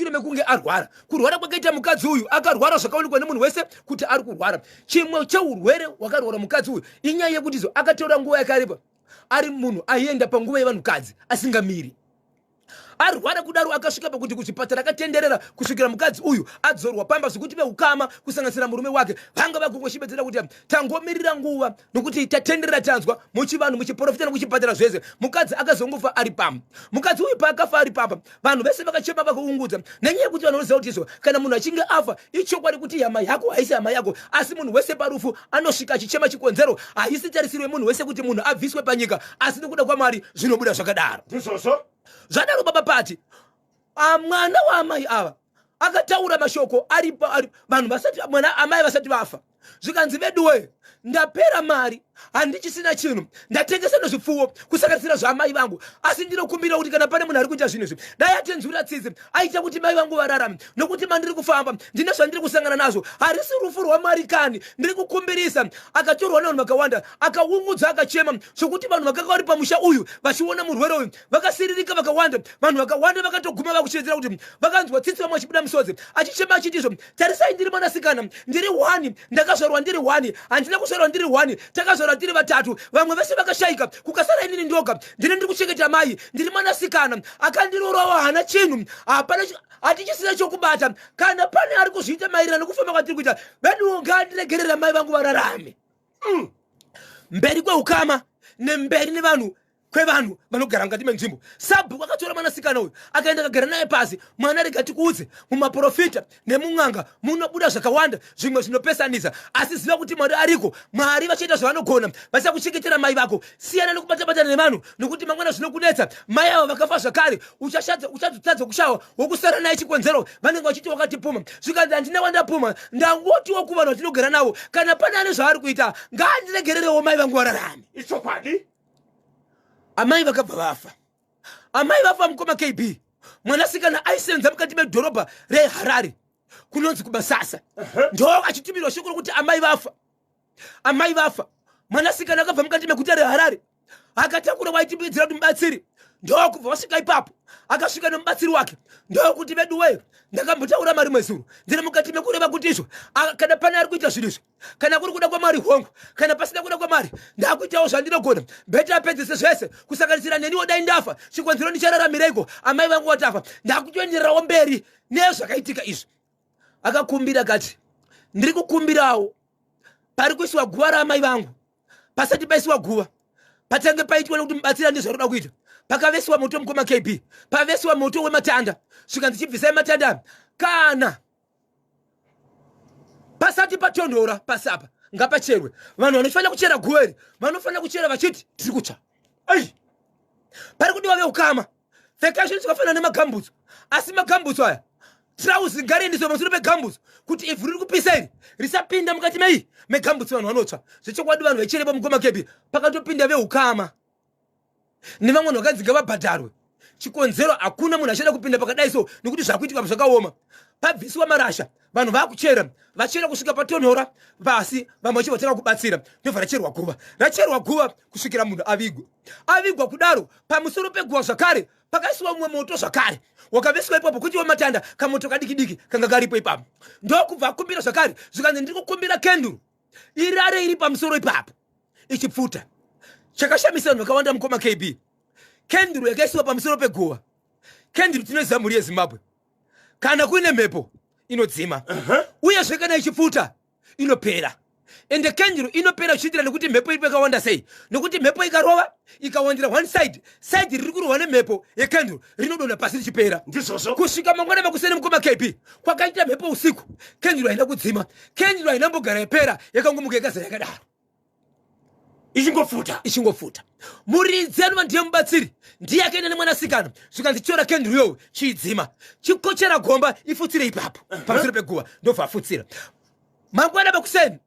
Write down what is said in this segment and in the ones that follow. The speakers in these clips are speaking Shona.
Mekunge arwara, kurwara kwakaita mukadzi uyu, akarwara zvakaonekwa nemunhu wese kuti ari kurwara. Chimwe cheurwere hwakarwara mukadzi uyu inyaya yekuti zo akatora nguva yakareba ari munhu aienda panguva yevanhukadzi asingamiri. Arwara kudaro, akasvika pakuti kuchipatara akatenderera kusvikira mukadzi uyu adzorwa pamba, zvekuti veukama, kusanganisira murume wake, vanga vakungoshibedzera kuti tangomirira nguva nokuti tatenderera, tanzwa muchivanhu, muchiprofita nekuchipatara zvese. Mukadzi akazongofa ari pamba. Mukadzi uyu paakafa ari pamba, vanhu vese vakachema, vakaungudza, nenyaya yekuti vanhu vanoziva kuti izvo kana munhu achinge afa, ichokwadi kuti hama yako haisi hama yako, asi munhu wese parufu anosvika achichema. Chikonzero haisi tarisiro yemunhu wese kuti munhu abviswe panyika, asi nekuda kwaMwari zvinobuda zvakadaro. Ndizvozvo. Zvadaro, baba pati mwana waamai ava akataura mashoko aripo ari vanhu vasati mwana amai vasati vafa, zvikanzi, "Veduwe, ndapera mari, handichisina chinhu, ndatengesa nezvipfuwo kusanganisira zvaamai vangu, asi ndinokumbira kuti kana pane munhu ari kuita zvinhu izvi, dai atenzwira tsitsi, aita kuti mai vangu vararame, nokuti mandiri kufamba ndine zvandiri kusangana nazvo, harisi rufu rwaMwari kani, ndiri kukumbirisa." Akatorwa nevanhu vakawanda, akaungudza, akachema zvokuti vanhu vakanga vari pamusha uyu vachiona murwere uyu vakasiririka vakawanda. Vanhu vakawanda vakatoguma vakuchiedzera kuti vakanzwa tsitsi, vamwe vachibuda misodzi achichema achiti izvo, "Tarisai, ndiri mwanasikana, ndiri one, ndakazvarwa ndiri one. Handina kuzvarwa ndiri one, takazvarwa tiri vatatu, vamwe vese vakashayika, kukasara inini ndoga. Ndine ndiri kuchengeta mai, ndiri mwanasikana, akandirorawo haana chinhu, hapana, hatichisina chokubata. Kana pane ari kuzviita maererano nekufamba kwatiri kuita, veduwo ngaandiregerera, mai vangu vararame." Mberi kweukama nemberi nevanhu, kwevanhu vanogara mukati menzvimbo, sabhuku akatora mwanasikana uyu, akaenda akagara naye pasi. "Mwana, rega tikuudze, mumaprofita nemun'anga munobuda zvakawanda, zvimwe zvinopesanisa, asi ziva kuti Mwari ariko. Mwari vachaita zvavanogona, vachakuchengetera mai vako. Siyana nekubatabata nevanhu, nokuti mangwana zvinokunetsa. Mai ava vakafa zvakare, uchazotadza kushawa wokusara naye. Chikonzero vanenge vachiti wakatipuma." Zvikanzi, "Handina wandapuma, ndangotiwo kuvanhu vatinogara navo, kana pane ane zvaari kuita, ngaandiregererewo mai vangu vararame." Ichokwadi. Amai vakabva vafa. Amai vafa, mukoma KB, mwanasikana aisenza mukati medhorobha reHarare kunonzi kuMasasa, ndo achitumirwa shoko rokuti amai vafa, amai vafa. Mwanasikana akabva mukati meguta reHarare, akatakura waitimbidzira kuti mubatsiri, ndokubva vasvika ipapo. Akasvika nemubatsiri wake, ndokuti, "Vedu wee, ndakambotaura mari mwezuro, ndiri mukati mekureva kuti izvo kana pane ari kuita zvinhu izvi, kana kuri kuda kwaMwari, hongu, kana pasina kuda kwaMwari, ndakuitawo zvandinogona. Better apedzese zvese, kusanganisira neniwo. Dai ndafa, chikonzero ndichararamireiko amai vangu vatafa? Ndakutoendererawo mberi nezvakaitika izvi." Akakumbira kati, "Ndiri kukumbirawo, pari kuisiwa guva raamai vangu, pasati paisiwa guva patange paitwa nekuti mubatsira ndezvaroda kuita." Pakavesiwa moto, mukoma KB, pavesiwa moto wematanda, svikanzi, "Chibvisai matanda aya. Kana pasati patonhora pasi apa, ngapacherwe." Vanhu vanofanira kuchera guva iri vanofanira kuchera vachiti, "Tiri kutsva." Ai. Pari kudiwa veukama, pfekai zvinhu zvakafanana nemagambutso, asi magambutso aya, tirauzi ngariendeswe pamusoro pegambutso kuti ivhu riri kupisa iri risapinda mukati mei megambutso, vanhu vanotsva. Zvechokwadi, vanhu vechirepo, mukoma KB, pakatopinda veukama nevamwe vanhu vakanzi ngavabhadharwe. Chikonzero hakuna munhu achada kupinda pakadai so, nekuti zvakuitika zvakaoma. Pabvisiwa marasha, vanhu vakuchera, vachera kusvika patonhora pasi, vamwe vachibva vatanga kubatsira, ndobva racherwa guva, racherwa guva kusvikira munhu avigwa. Avigwa kudaro, pamusoro peguva zvakare pakaisiwa mumwe moto zvakare, wakaveswa ipapo kuti wematanda, kamoto kadiki diki kanga karipo ipapo. Ndokubva akumbira zvakare, zvikanzi, "Ndiri kukumbira kenduru irare iri pamusoro ipapo ichipfuta." Chakashamisa vanhu vakawanda, mukoma KB, kenduru yakaisiwa pamusoro peguva, kenduru tinoziva, mhuri yeZimbabwe, kana kuine mhepo inodzima, uyezve kana ichipfuta inopera. Ende kenduru inopera zvichiitira nekuti mhepo iripo yakawanda sei, nekuti mhepo ikarova ikawandira one side, side riri kurohwa nemhepo yekenduru rinodonha pasi richipera. Ndizvozvo. Kusvika mangwana makuseni, mukoma KB, kwakaita mhepo usiku, kenduru haina kudzima, kenduru haina mbogara yapera, yakangomuka yakazara yakadaro. Ichingopfuta. Ichingopfuta. Muridzi anova ndiye mubatsiri ndiye akaenda nemwanasikana, zvikanzi, "Tora kenduru iyoyo, chiidzima, chikochera gomba, ifutsire ipapo pamusoro peguva." Ndobva afutsira. Mangwana makuseni,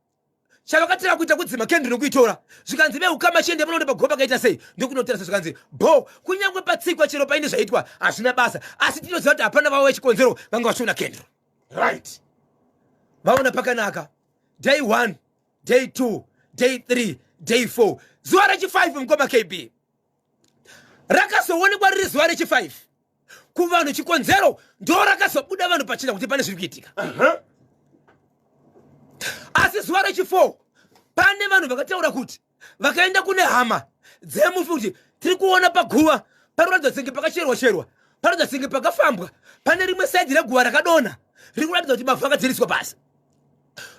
chavakatira kuita kudzima kenduru nekuitora. Zvikanzi, "Veukama, chiende munoona paguva pakaita sei." Ndokunotarisa, zvikanzi, "Bo, kunyange patsikwa chero paine zvaitwa hazvina basa, asi tinoziva kuti hapana vavo vechikonzero vanga vachiona kenduru." Vaona pakanaka day 1, day 2, day 3, day 4, zuva rechi5, mukoma KB, rakazoonekwa riri zuva rechi5. Kuvanhu chikonzero ndo rakazobuda vanhu pachena kuti pane zviri kuitika. Asi zuva rechi4 pane vanhu vakataura kuti vakaenda kune hama dzemufi kuti tiri kuona paguva panoratidza senge pakacherwa cherwa, panoratidza senge pakafambwa, pane rimwe saidi reguva rakadonha riri kuratidza kuti mavhu akadziriswa pasi.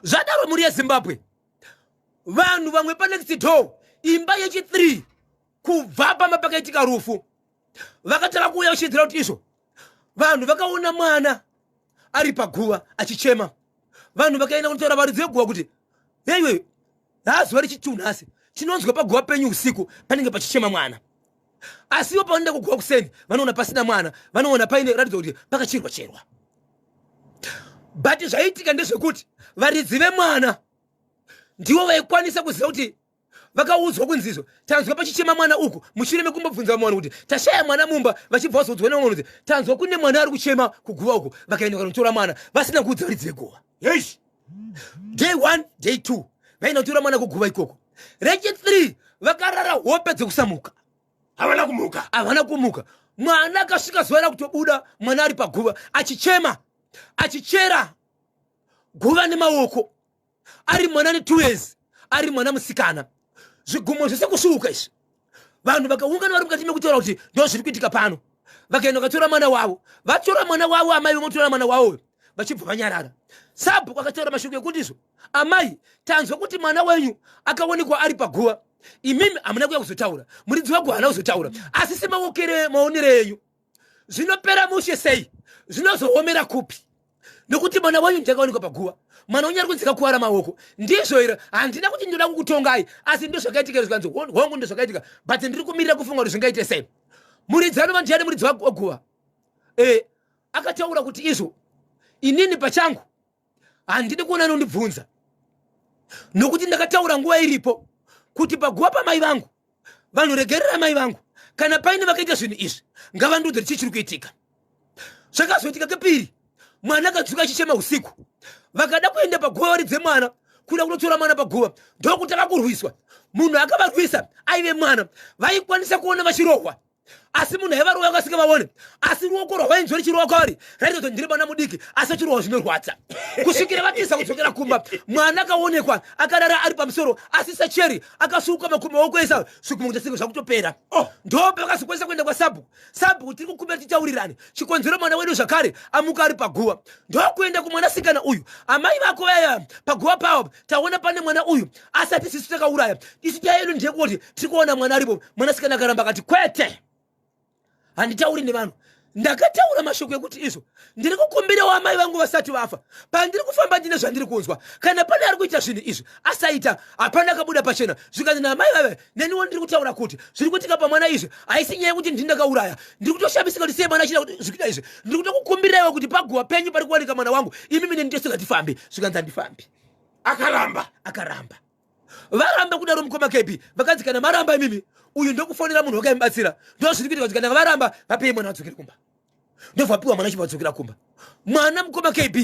Zvadaro mhuri yeZimbabwe, vanhu vamwe panext door, imba yechi3 kubva pamba pakaitika rufu, vakatanga kuuya vachiedzera kuti izvo vanhu vakaona mwana ari paguva achichema. Vanhu vakaenda kunotaura varidzi veguva kuti heiwe, nhasi vari chitu nhasi tinonzwa paguva penyu usiku panenge pachichema mwana, asi ivo pavanoenda kuguva kuseni vanoona pasina mwana, vanoona paine ratidza kuti pakacherwa cherwa. But zvaiitika ndezvekuti varidzi vemwana ndivo vaikwanisa kuziva kuti vakaudzwa kunzi izvo tanzwa pachichema mwana uku, mushure mekumbobvunza vamwe vanhu kuti tashaya mwana mumba, vachibva vazoudzwa nevamwe vanhu kuti tanzwa kune mwana ari kuchema kuguva uku. Vakaenda kanotora mwana vasina kuudza varidzi veguva. Eish. Day 1, day 2 vaenda kutora mwana kuguva ikoko. Rechi 3 vakarara hope dzekusamuka. Havana kumuka. Havana kumuka. Mwana akasvika zuva rakutobuda, mwana ari paguva achichema, achichera guva nemaoko, ari mwana ne 2 years, ari mwana musikana, zvigumo zvese kusvuuka izvi. Vanhu vakaungana vari mukati mekutaura kuti ndo zviri kuitika pano. Vakaenda vakatora mwana wavo, vatora mwana wavo, amai vomotora mwana wavo, vachibva vanyarara. Sabhuku akataura mashoko ekuti izvo amai, tanzwa kuti mwana wenyu akaonekwa ari paguva, imimi hamuna kuya kuzotaura, muridzi weguva haana kuzotaura, asi semaokere maonero enyu zvinopera mushe sei, zvinozoomera kupi, nokuti mwana wenyu ndakaonekwa paguva, mwana wenyu ari kunzi kakuwara maoko, ndizvo here? Handina kuti ndinoda kukutongai, asi ndo zvakaitika. Zvikanzi hongu, ndo zvakaitika, but ndiri kumirira kufunga kuti zvingaite sei. Muridzi anova ndiani muridzi weguva akataura kuti izvo inini pachangu handidi kuona anondibvunza, nokuti ndakataura nguva iripo kuti paguva pamai vangu vanhu regerera mai vangu, kana paine vakaita zvinhu izvi ngavandiudze chii chiri kuitika. Zvakazoitika kepiri, mwana akadzuka achichema usiku, vakada kuenda paguva varidze mwana, kuda kunotora mwana paguva, ndokutanga kurwiswa. Munhu akavarwisa aive mwana, vaikwanisa kuona vachirohwa, asi munhu aivarova vanga vasingavaone, asi ruoko rwavainzwa richirova kwavari raita kuti ndiri mwana mudiki, asi achirohwa zvinorwadza, kusvikira vatiza kudzokera kumba. Mwana akaonekwa akarara ari pamusoro asisacheri, akasuka maoko esa zvigumwe kuti singe zvakutopera. Oh. Ndo pakazokwanisa kuenda kwasabhuku. Sabhuku, tiri kukumbira titaurirane chikonzero mwana wedu zvakare amuka ari paguva. Ndokuenda kumwanasikana uyu, amai vako vaya paguva pavo taona pane mwana uyu, asi hatisisu takauraya, isu nyaya yedu ndeyekuti tiri kuona mwana aripo. Mwanasikana akaramba akati kwete, handitauri nevanhu. Ndakataura mashoko ekuti izvo ndiri kukumbirawo amai vangu vasati vafa, pandiri kufamba ndine zvandiri kunzwa, kana pane ari kuita zvinhu izvi asaita. Hapana akabuda pachena. Zvikanzi naamai vave, neniwo ndiri kutaura kuti zviri kuitika pamwana izvi haisi nyaya yekuti ndini ndakauraya, ndiri kutoshamisika kuti sei mwana achida kuti zviri kuita izvi. Ndiri kutokukumbiraiwo kuti paguva penyu pari kuwanika mwana wangu, imimi neni tese ngatifambe. Zvikanzi handifambi. Akaramba. Akaramba. Varamba kudaro mukoma KB, vakanzi kana maramba imimi, uyu ndokufonera munhu wakaimubatsira, ndo zviri kuitika kuti kana varamba vapei mwana vadzokere kumba. Ndobva apiwa mwana achibva adzokera kumba. Mwana mukoma KB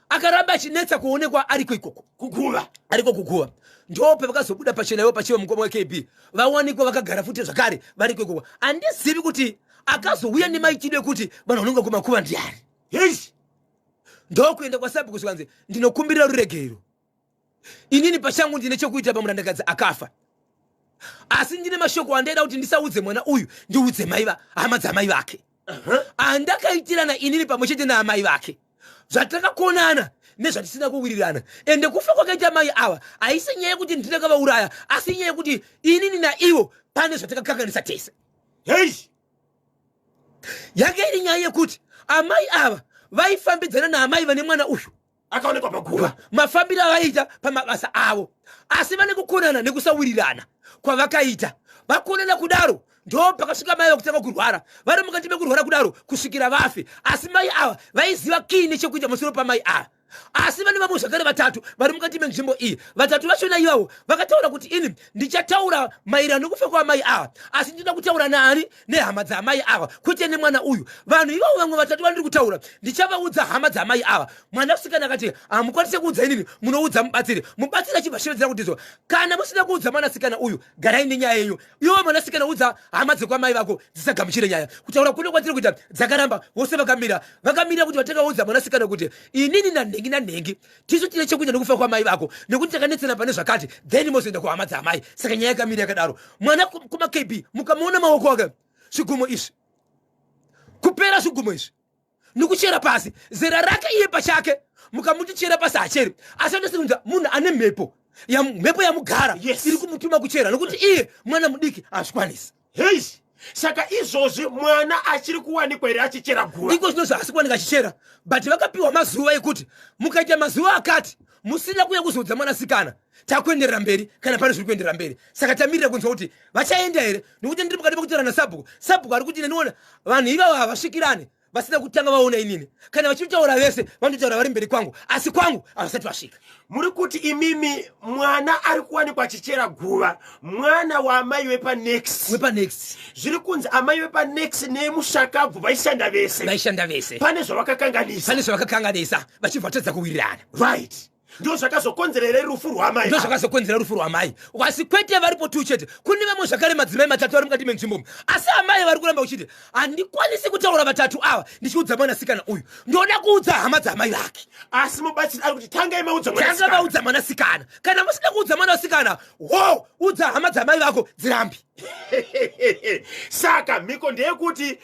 akaramba achinetsa kuonekwa ariko ikoko kuguva. Ariko kuguva. Ndope vakazobuda pachena ivo pachiva mukoma weKB, vawanikwa vakagara futi zvakare variko ikoko. Handizivi kuti akazouya nemaitiro ekuti vanhu vanonga kumakuva ndiani. Eish. Ndokuenda kwasabhuku, zvikanzi ndinokumbirira ruregero, inini pachangu ndine chekuita pamurandakadzi akafa, asi ndine mashoko andaida kuti ndisaudze mwana uyu, ndiudze mai hama dzamai vake andakaitirana inini pamwe chete naamai vake, zvatakakonana nezvatisina kuwirirana. Ende kufa kwakaita mai ava haisi nyaya yekuti ndinakavauraya, asi nyaya yekuti inini naivo pane zvatakakanganisa tese. Eish. Yanga iri nyaya yekuti amai ava vaifambidzana naamai vane mwana uyu akaonekwa paguva, mafambiro avaiita pamabasa avo, asi vane kukonana nekusawirirana kwavakaita. Vakonana kudaro ndo pakasvika mai vakutanga kurwara, vari mukati mekurwara kudaro kusvikira vafe. Asi mai ava vaiziva kii nechekuita musoro pamai ava. Asi vane vamwe zvakare vatatu vari mukati menzvimbo iyi. Vatatu vachona ivavo vakataura kuti ini ndichataura maererano nekufa kwaamai ava, asi ndinoda kutaura naani? Nehama dzaamai ava, kwete nemwana uyu. Vanhu ivavo vamwe vatatu vandiri kutaura ndichavaudza hama dzaamai ava. Mwanasikana akati hamukwanise kuudza inini, munoudza mubatsiri. Mubatsiri achibva shevedzera kuti izvo kana musina kuudza mwanasikana uyu, garai nenyaya yenyu. Iwe mwanasikana udza hama dzekwamai vako dzisagamuchire nyaya. Kutaura kuno kwatiri kuita dzakaramba, vose vakamira, vakamirira kuti vatakaudza mwanasikana kuti inini nanhengi nanhengi tisu tine chekuita nekufa kwamai vako nekuti takanetsana pane zvakati, then mozoenda kuhama dzaamai. Saka nyaya yakamira yakadaro. Mwana kumakb mukamuona maoko ake zvigumo izvi kupera zvigumo izvi nekuchera pasi zera rake iye pachake mukamuti chera pasi hacheri, asi andosimudza munhu ane mhepo mhepo yamugara iri kumutuma kuchera nokuti iye mwana mudiki hazvikwanisi. Hei, saka izvozvi mwana achiri kuwanikwa here achichera guva? Iko zvino zvaasi kuwanika achichera, but vakapiwa mazuva ekuti mukaita mazuva akati musina kuuya kuzoudza mwanasikana, takuenderera mberi kana pane zviri kuenderera mberi. Saka tamirira kunzwa kuti vachaenda here, nokuti ndiri mukati mekutaura nasabhuku. Sabhuku ari kuti neniona vanhu ivavo havasvikirani vasina kutanga vaona inini. Kana vachitaura vese vanotaura vari mberi kwangu, asi kwangu havasati vasvika. Muri kuti imimi mwana ari kuwanikwa achichera guva mwana waamai vepanext? Wepanext. Zviri kunzi amai vepanext nemushakabvu vaishanda vese. Vaishanda vese. Pane zvavakakanganisa. Pane zvavakakanganisa vachibva vatadza kuwirirana. Right, ndo zvakazokonzerera rufu rwamai. Ndo zvakazokonzera rufu rwamai, asi kwete varipo tu chete, kune vamwe zvakare madzimai matatu vari mukati menzvimbo. Asi amai vari kuramba kuchiti handikwanisi kutaura vatatu ava ndichiudza mwanasikana uyu, ndoda kuudza hama dzaamai vake. Asi mubatsiri ari kuti tangai maudza. Tanga maudza mwanasikana. Kana musina kuudza mwanasikana, wo udza hama dzamai vako dzirambi. Saka mhiko ndeyekuti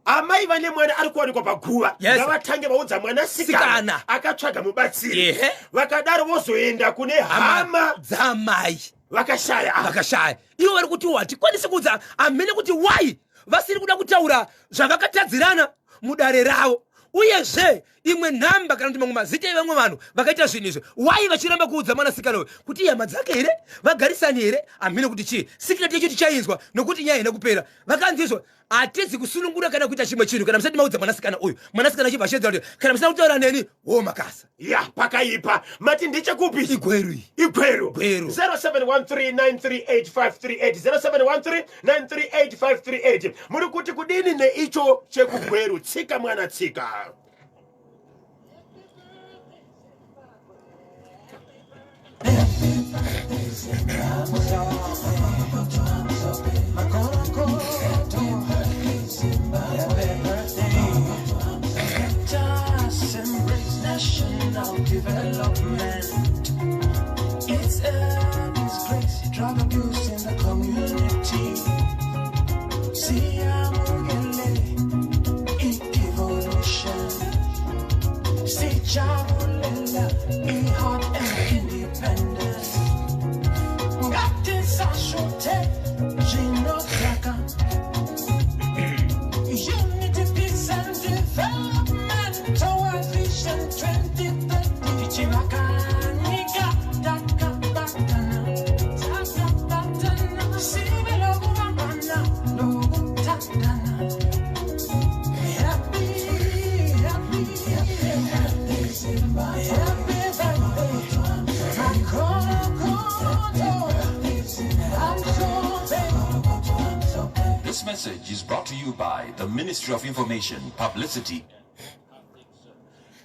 amai vane mwana ari kuwanikwa paguva ngavatange vaudza mwanasikana akatsvaga mubatsiri. Vakadaro vozoenda kune hama dzamai vakashaya. Vakashaya. Ivo vari kuti hatikwanisi kuudza amene kuti why vasiri kuda kutaura zvavakatadzirana mudare ravo. Uyezve imwe nhamba kana kuti mamwe mazita evamwe vanhu vakaita zvinhu izvi, why vachiramba kuudza mwanasikana uyu kuti ihama dzake here, vagarisani here, hamene kuti chii. Secret yacho tichainzwa nokuti nyaya haina kupera. Vakanzi izvo hatizi kusunungura kana kuita chimwe chinhu kana musati maudza mwanasikana uyu. Mwanasikana achibva ashedza kuti kana musina kutaura neni, wo makasa. Ya, pakaipa. Mati ndechekupi? Igweru. Igweru. Gweru. 0713938538, 0713938538. Muri kuti kudini neicho chekugweru? Tsika mwana tsika. Let us embrace national development. It's a disgrace, drug abuse in the community. Siyamukele i-devolution. Sijabulela i-hard and independence. Ngatisashute zvinodhaka. Unity, peace and development toward Vision 2030. Tichivaka nyika takabatana, takabatana. Sive lokubambana, lokuthandana. Happy, happy, happy Zimbabwe. Happy birthday. Makorokoto. I'm so This message is brought to you by the Ministry of Information, Publicity,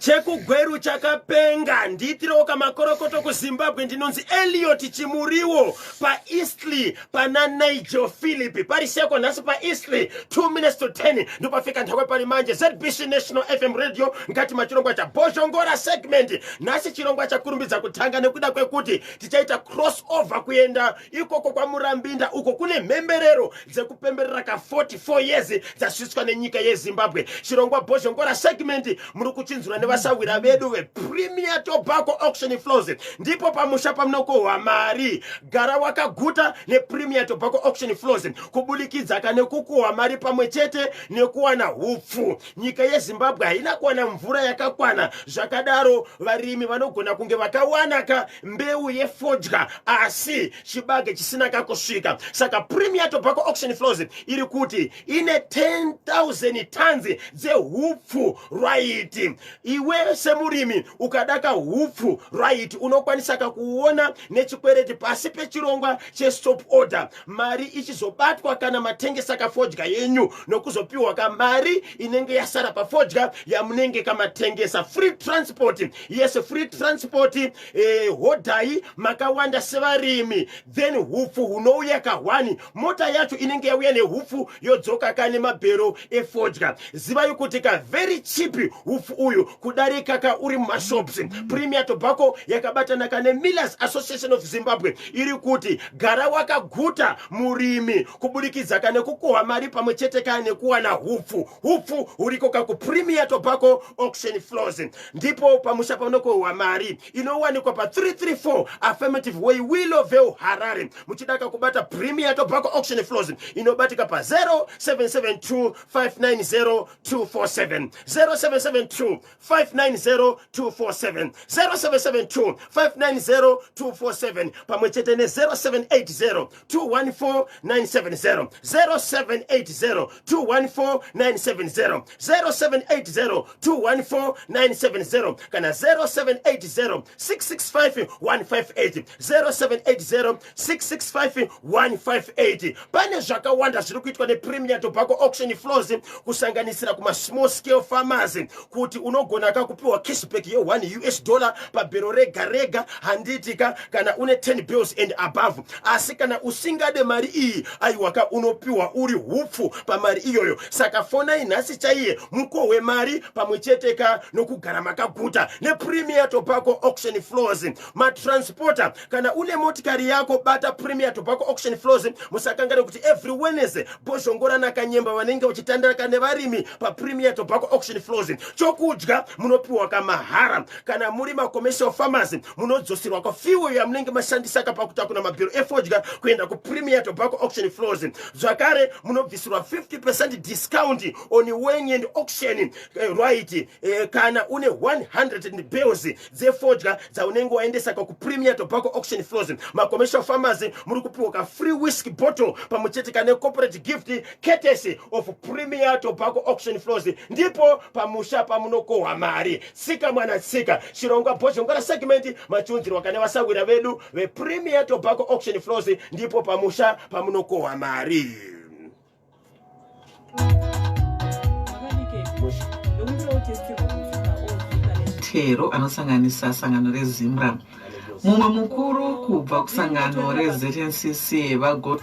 Chekugweru chakapenga. Ndiitirewo kamakorokoto kuZimbabwe. Ndinonzi Eliot Chimuriwo paEastley pana Nigel Philip. Pari seko nhasi paEastley, 2 minutes to 10 ndopafika nthakwe pari manje. ZBC National FM Radio ngati machirongwa cha Bhozhongora segment. Nhasi chirongwa chakurumbidza kutanga nekuda kwekuti tichaita cross over kuenda ikoko kwaMurambinda, uko kune mhemberero dzekupemberera ka 44 years dzasvitswa nenyika yeZimbabwe. Chirongwa Bhozhongora segment muri kuchinzura nevasawira vedu vePremier Tobacco Auction Floors. Ndipo pamusha pamunokohwa mari. Gara wakaguta nePremier Tobacco Auction Floors kubudikidza kane kukohwa mari pamwe chete nekuwana hupfu. Nyika yeZimbabwe haina kuwana mvura yakakwana. Zvakadaro varimi vanogona kunge vakawana ka mbeu yefodya, asi chibage chisina kakusvika. Saka Premier Tobacco Auction Floors iri kuti ine 10,000 tons dzehupfu. Right, iwe. Iwe semurimi ukadaka hupfu, right, unokwanisa kakuona nechikwereti pasi pechirongwa chestop order, mari ichizobatwa kana matengesa kafodya yenyu nokuzopiwa kamari inenge yasara pafodya yamunenge kamatengesa. Free transport, yes, free transport. Hodhai makawanda sevarimi, then hupfu hunouya kahwani. Mota yacho inenge yauya nehupfu, yodzoka kane mabhero efodya. Zivai kuti ka very cheap hupfu uyu kudarika ka uri mumashops. Premier Tobacco yakabatana kane Millers Association of Zimbabwe iri kuti gara wakaguta, murimi, kuburikidza kane kukohwa mari pamwe chete kane kuwana hupfu. Hupfu huriko kakuPremier Tobacco Auction Floors. Ndipo pamusha panokohwa mari inowanikwa pa334 Affirmative Way, Willowvale, Harare. Muchidaka kubata Premier Tobacco Auction Floors, inobatika pa0772 590 247, 0772 590 247, 0772 590 247, pamwe chete ne0780 214 970, 0780 214 970, 0780 214 970, kana 0780 665 158, 0780 665 158. Pane zvakawanda zviri kuitwa nePremier Tobacco Auction Floors, kusanganisira kumasmall scale farmers, kuti unogona kakupiwa cashback ye1 US dollar pabhero rega rega, handitika, kana une 10 bales and above. Asi kana usingade mari iyi, aiwaka, unopiwa uri hupfu pamari iyoyo. Saka fonai nhasi chaiye mukohwe mari pamwe chete ka nokugara makaguta nePremier Tobacco Auction Floors. Matransporter, kana une motikari yako, bata Premier Tobacco Auction Floors. Musakangane kuti every Wednesday Bhozhongora naKanyemba vanenge vachitandaka nevarimi paPremier Tobacco Auction Floors. Chokudya munopiwa kamahara. Kana muri macommercial farmers, munodzoserwa kwafuel yamunenge mashandisa kapakutakura mabhero efodya kuenda kuPremier Tobacco Auction Floors. Zvakare munobvisirwa 50% discount on weighing and auction, right, kana une 100 bales dzefodya dzaunenge waendesa kuPremier Tobacco Auction Floors. Macommercial farmers muri kupiwa ka free whisky bottle pamwe chete kane corporate gift, courtesy of Premier Tobacco Auction Floors. Ndipo pamusha pamunokohwa mari. Tsika mwana tsika, chirongwa Bhozhongora segment machiunzirwa kane vasawira vedu vePremier Tobacco Auction Floors. Ndipo pamusha pamunokohwa mari. Makanike, ndokumbira kutestirwa mutsika ozvika. Tero anosanganisa sangano reZIMRA, mumwe mukuru kubva kusangano reZNCC, vago